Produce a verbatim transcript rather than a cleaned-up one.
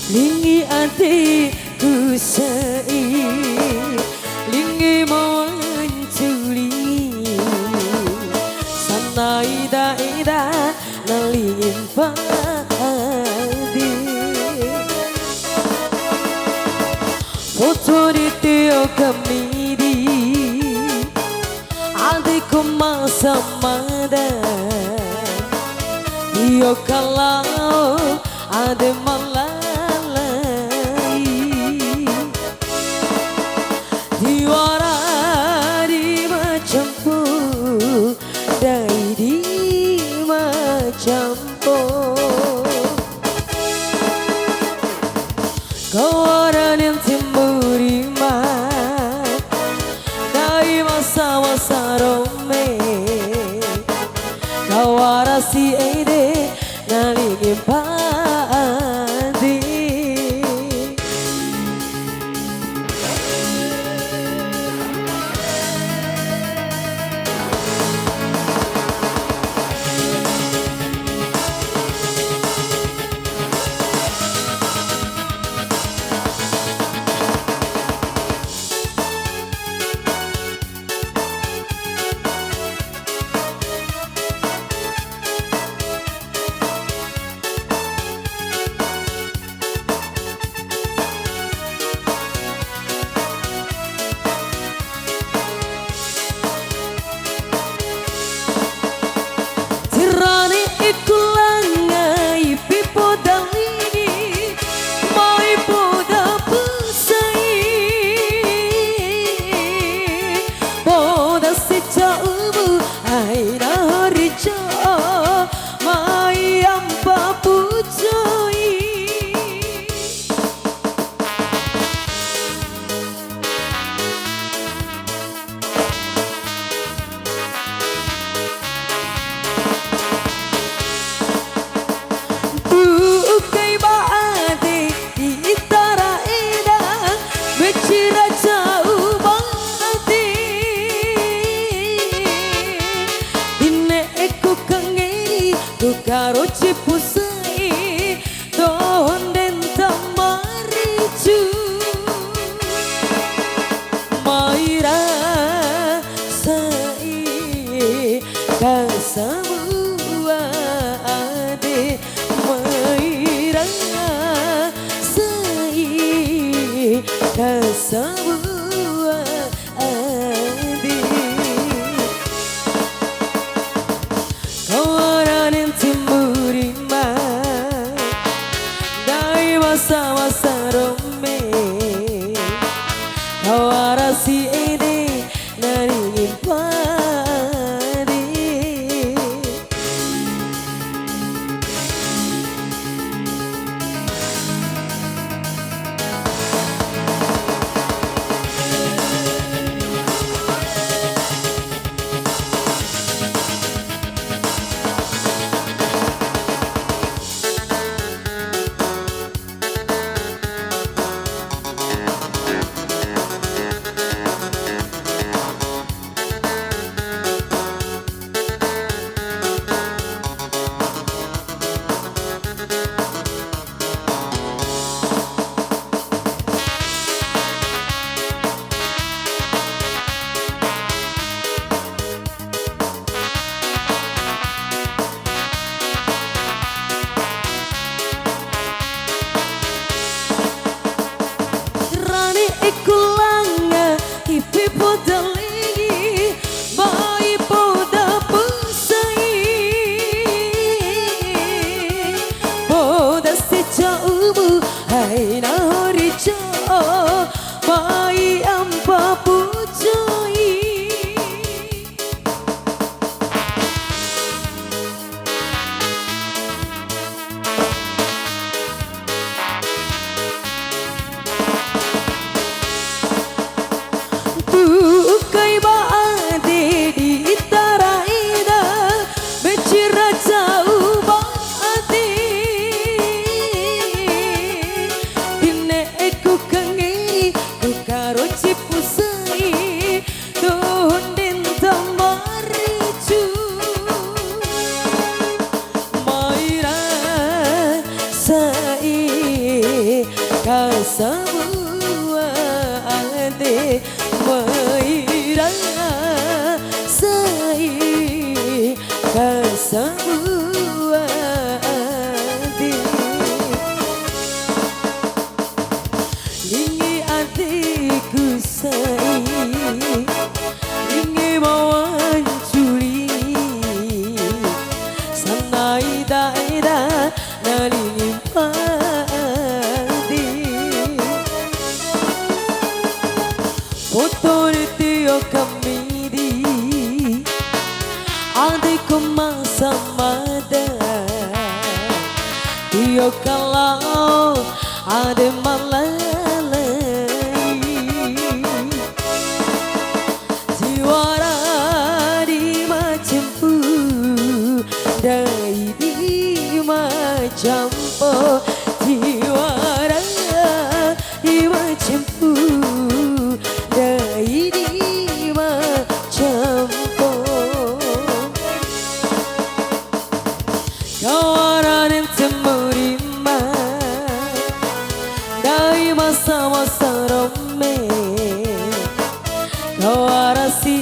Lingi adeku sa'i, lingi ma wanculi, sanai dae da na lingi mpa'adi. Foto di tio kamidi, adeku ma samada, tio kalao ade ma lalai. Tiwara di ma campo, ndai di ma campo. Kawara nenti mburi ma, ndai ma sama sarome. Kawara si ede na lingi mpa'adi. Tirani iku langai pi poda lini, mai poda pusai. Poda si ca'umu aina hori co, mai ampa pucoi. Bu'u kai bade di itara eda, becira ca'u bade. Di ne'eku kangeni, ku karoci pusai, dohon denta maricu. Maira sa'i kasabua ade, maira sa'i kasabua ade. Kawara nenti mburi ma, ndai ma sama sarome. Kawara si ede na lingi mpa'adi. Sabua ade, lingi adeku sai, lingi ma wanculi, sanai dae da na lingi made. Potore tio kamidi, adeku ma samada, tio kalao ade ma lalai. Tiwara di ma campo, ndai di ma campo, tiwara di ma campo, ndai di ma campo. Kawara nem cemurima, ndai ma sama sarome, kawara si